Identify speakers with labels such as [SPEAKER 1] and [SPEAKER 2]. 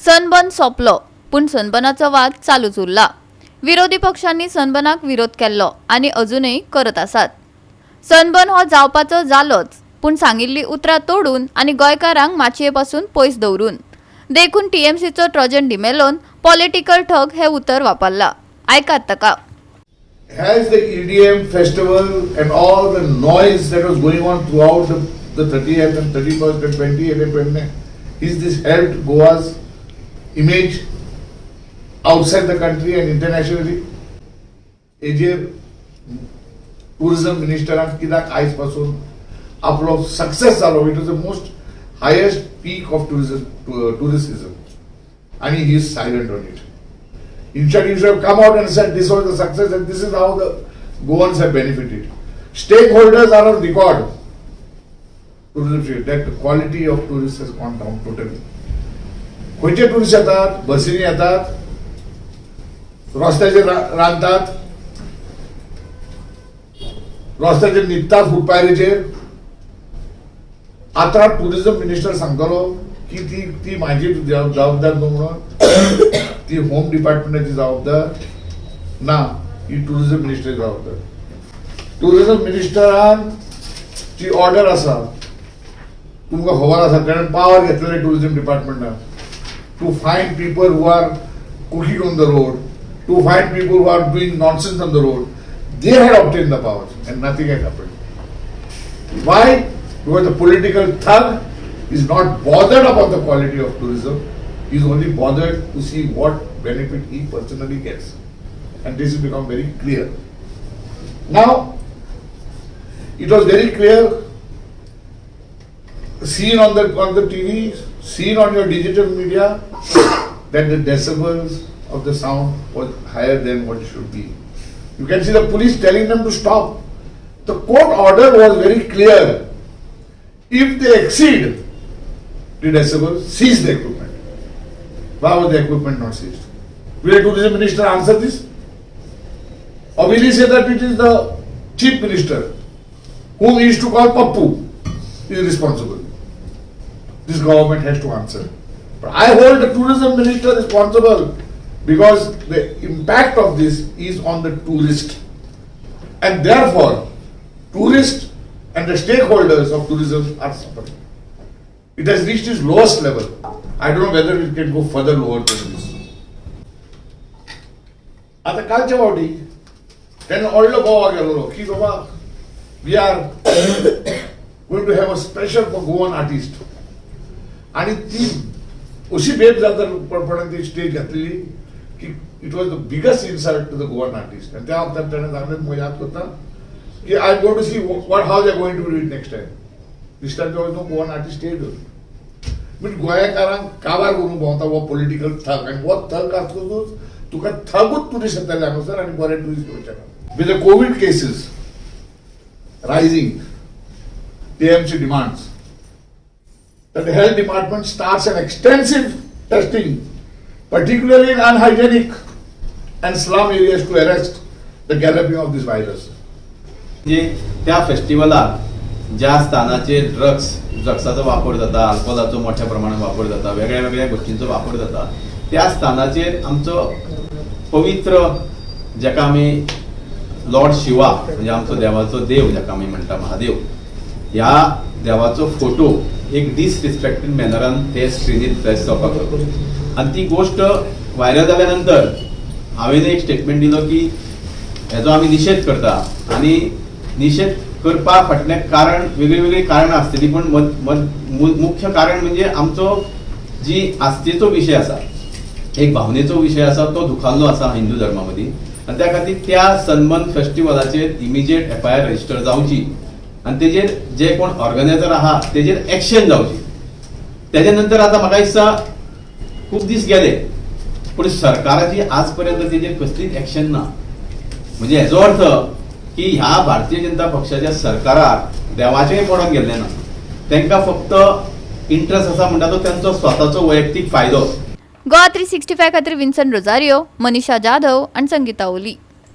[SPEAKER 1] Sunburn सोंपलो, पूण सनबर्नाचो वाद चालूच उरला. विरोधी पक्षांनी सनबर्नाक विरोध केल्लो आनी अजुनूय करत आसात. सनबर्न हो जावपाचो जालोच, पूण सांगिल्लीं उतरां तोडून आनी गोंयकारांक माचये पासून पयस दवरून. देखून टीएमसीचो ट्रोजन डिमेलोन पॉलिटिकल ठग हे उतर वापरला. आयकात ताका.
[SPEAKER 2] Has the EDM festival and all the noise that was going on throughout the 30th and 31st and 28th and 29th, is this helped Goa's image outside the country and internationally? हेजेर tourism मिनिस्टरान कित्याक आयज पासून आपलो success जालो, it was the most highest peak of tourism आणि he is silent on it. In fact, you should have come out and said this was the success and this is how the Goans have benefited. Stakeholders are on record. Tourism field, that the quality of tourists has gone down totally. खंयचे tourist येतात? बसींनी येतात, रस्त्याचेर रांदतात, रस्त्याचेर न्हिदतात फुटपाथीचेर. आतां tourism minister सांगतलो की ती ती म्हाजी जबाबदार न्हू म्हणून, ती होम डिपार्टमेंटाची जबाबदार ना, ही टुरिझम मिनिस्टरची जबाबदार. टुरिझम मिनिस्टरान जी ऑर्डर आसा, तुमकां खबर आसा, कारण पावर घेतलेले tourism डिपार्टमेंटान to find people who are cooking on the road, to find people who are doing nonsense on the road. They had obtained the powers and nothing had happened. Why? Because the political thug is not bothered about the quality of tourism. He is only bothered to see what benefit he personally gets. And this has become very clear. Now, it was very clear, seen on the TV, seen on your digital media, that the decibels of the sound was higher than what it should be. You can see the police telling them to stop. The court order was very clear. If they exceed the decibels, seize the equipment. Why was the equipment not seized? Will the tourism minister answer this? Or will he say that it is the chief minister, whom he used to call Pappu, is responsible? This government has to answer. But I hold the tourism minister responsible because the impact of this is on the tourist. And therefore, tourists and the stakeholders of tourism are suffering. It has reached its lowest level. I don't know whether it can go further lower than this. आता कालच्या फावटी तेन्ना व्हडलो गोवा गेलोलो की बाबा, we are going to have a special for Goan artist. आणि ती अशी बेजबाबदारपणान ती स्टेज घातलेली की it was the biggest insult to the Goan artist. आणि त्या वखतार ताणें सांगलें, म्हाका याद करता की I go to see what how they going to do it next time. This time there was no Goan artist stage. म्हणजे गोंयकारांक काबार करूंक भोंवता हो पॉलिटिकल थग. आनी हो थग आसतकूच तुका थगूच टुरिस्ट येतले हांगासर आनी बरे टुरिस्ट येवचे ना. With the Covid cases rising, TMC demands that the health department starts an extensive testing, particularly in unhygienic and slum areas, to arrest the galloping of this virus.
[SPEAKER 3] म्हणजे त्या फेस्टिवलाक ज्या स्थानाचेर ड्रग्साचो वापर जाता, अल्कोहोलाचो मोठ्या प्रमाणात वापर जाता, वेगळ्या वेगळ्या गोश्टींचो वापर जाता, त्या स्थानाचेर आमचो पवित्र, जाका आमी लॉर्ड शिवा, म्हणजे आमचो देवाचो देव जाका आमी म्हणटा महादेव, ह्या देवाचो फोटो एक डिसरिस्पेक्टेड मॅनरान ते स्क्रिनीर फ्लॅश जावपाक लागलो. आनी ती गोश्ट व्हायरल जाल्या नंतर हांवें एक स्टेटमेंट दिलो की हेजो आमी निशेध करता. आनी निशेध करपा फाटलें कारण वेगळी वेगळी कारणां आसतली, पूण मुख्य कारण म्हणजे आमचो जी आस्थेचो विशय आसा, एक भावनेचो विशय आसा, तो दुखाल्लो आसा हिंदू धर्मा मदीं. आनी त्या खातीर त्या सनबर्न फेस्टिवलाचेर इमिजिएट एफआयआर रजिस्टर जावची आनी तेजेर जे कोण ऑर्गनायझर आहा तेजेर एक्शन जावची. तेजे नंतर आतां म्हाका दिसता खूब दीस गेले, पूण सरकाराची आज पर्यंत तेजेर कसलीच एक्शन ना. म्हणजे हेजो अर्थ की ह्या भारतीय जनता पक्षाच्या सरकाराक देवाचेंय पडोन गेल्लें ना. तांकां फक्त इंट्रस्ट आसा म्हणटा तो तांचो स्वताचो वैयक्तीक फायदो.
[SPEAKER 1] गोवा 365 खातीर विन्सन रोजारियो, मनीषा जाधव आनी संगीता ओली.